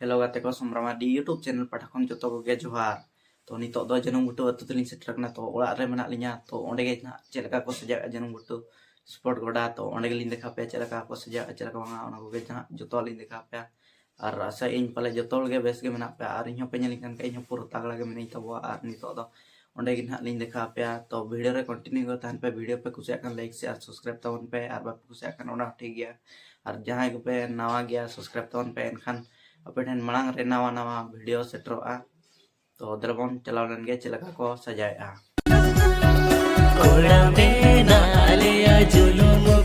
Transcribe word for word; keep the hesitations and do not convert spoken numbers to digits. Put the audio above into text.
Hello ᱜᱟᱛᱮ ᱠᱚ, ᱥᱚᱢᱨᱟ Mardi YouTube channel ᱯᱟᱦᱴᱟ ᱠᱷᱚᱱ ᱡᱚᱛᱚ ᱠᱚᱜᱮ ᱡᱚᱦᱟᱨ᱾ ᱛᱚ ᱱᱤᱛᱚᱜ ᱫᱚ ᱡᱟᱹᱱᱩᱢ ᱜᱷᱩᱴᱩ ᱟᱹᱛᱩ ᱛᱮᱞᱤᱧ ᱥᱮᱴᱮᱨ ᱟᱠᱟᱱᱟ᱾ ᱛᱚ ᱚᱲᱟᱜ ᱨᱮ ᱢᱮᱱᱟᱜ ᱞᱤᱧᱟ᱾ ᱛᱚ ᱚᱸᱰᱮ ᱜᱮ ᱱᱟᱦᱟᱜ ᱪᱮᱫ ᱞᱮᱠᱟ ᱠᱚ ᱥᱟᱡᱟᱣᱮᱫᱼᱟ ᱡᱟᱹᱱᱩᱢ ᱜᱷᱩᱴᱩ ᱥᱯᱳᱨᱴ ᱜᱚᱰᱟ, ᱛᱚ ᱚᱸᱰᱮ ᱜᱮᱞᱤᱧ ᱫᱮᱠᱷᱟᱣ ᱯᱮᱭᱟ ᱪᱮᱫ ᱞᱮᱠᱟ ᱠᱚ ᱥᱟᱡᱟᱣᱮᱫᱼᱟ, ᱪᱮᱫ ᱞᱮᱠᱟ ᱵᱟᱝᱟ, ᱚᱱᱟ ᱠᱚᱜᱮ ᱱᱟᱦᱟᱜ ᱡᱚᱛᱚ ᱞᱤᱧ ᱫᱮᱠᱷᱟᱣ ᱯᱮᱭᱟ᱾ ᱟᱨ ᱟᱥᱟᱭᱟᱹᱧ ᱯᱟᱞᱮ ᱡᱚᱛᱚ ᱦᱚᱲ ᱜᱮ ᱵᱮᱥ ᱜᱮ ᱢᱮᱱᱟᱜ ᱯᱮᱭᱟ, ᱟᱨ ᱤᱧ ᱦᱚᱸ ᱯᱮ ᱧᱮᱞᱤᱧ ᱠᱟᱱ ᱠᱷᱟᱡ ᱤᱧ ᱦᱚᱸ ᱯᱩᱨᱟᱹ ᱛᱟᱜᱲᱟ ᱜᱮ ᱢᱤᱱᱟᱹᱧ ᱛᱟᱵᱚᱣᱟ᱾ ᱟᱨ ᱱᱤᱛᱚᱜ ᱫᱚ ᱚᱸᱰᱮ ᱜᱮ ᱱᱟᱦᱟᱜ ᱞᱤᱧ ᱫᱮᱠᱷᱟᱣ ᱯᱮᱭᱟ᱾ ᱛᱚ ᱵᱷᱤᱰᱤᱭᱳ ᱨᱮ ᱠᱚᱱᱴᱤᱱᱤᱭᱩ ᱠᱚ ᱛᱟᱦᱮᱱ ᱯᱮ᱾ ᱵᱷᱤᱰᱤᱭᱳ ᱯᱮ ᱠᱩᱥᱤᱭᱟᱜ ᱠᱷᱟᱱ ᱞᱟᱭᱤᱠ, ᱥᱮᱭᱟᱨ, ᱥᱟᱵᱥᱠᱨᱟᱭᱤᱵ ᱛᱟᱵᱚᱱ ᱯᱮ, ᱟᱨ ᱵᱟᱯᱮ ᱠᱩᱥᱤᱭᱟᱜ ᱠᱷᱟᱱ ᱚᱱᱟ ᱦᱚᱸ ᱴᱷᱤᱠ ᱜᱮᱭᱟ᱾ ᱟᱨ ᱡᱟᱦᱟᱸᱭ ᱠᱚᱯᱮ ᱱᱟᱣᱟ ᱜᱮᱭᱟ, ᱥᱟᱵᱥᱠᱨᱟᱭᱤᱵ ᱛᱟᱵᱚᱱ ᱯᱮ, ᱮᱱᱠᱷᱟᱱ ᱟᱯᱮ ᱴᱷᱮᱱ ᱢᱟᱲᱟᱝ ᱨᱮ ᱱᱟᱣᱟ ᱱᱟᱣᱟ ᱵᱷᱤᱰᱤᱭᱳ ᱥᱮᱴᱮᱨᱚᱜᱼᱟ᱾ ᱛᱚ ᱫᱮᱞᱟ ᱵᱚᱱ ᱪᱟᱞᱟᱣ ᱞᱮᱱ ᱜᱮ ᱪᱮᱫ ᱞᱮᱠᱟ ᱠᱚ ᱥᱟᱡᱟᱣᱮᱫᱼᱟ᱾ ᱠᱚᱲᱟ ᱢᱮᱱᱟᱜ ᱞᱮᱭᱟ ᱡᱩᱞᱩᱢ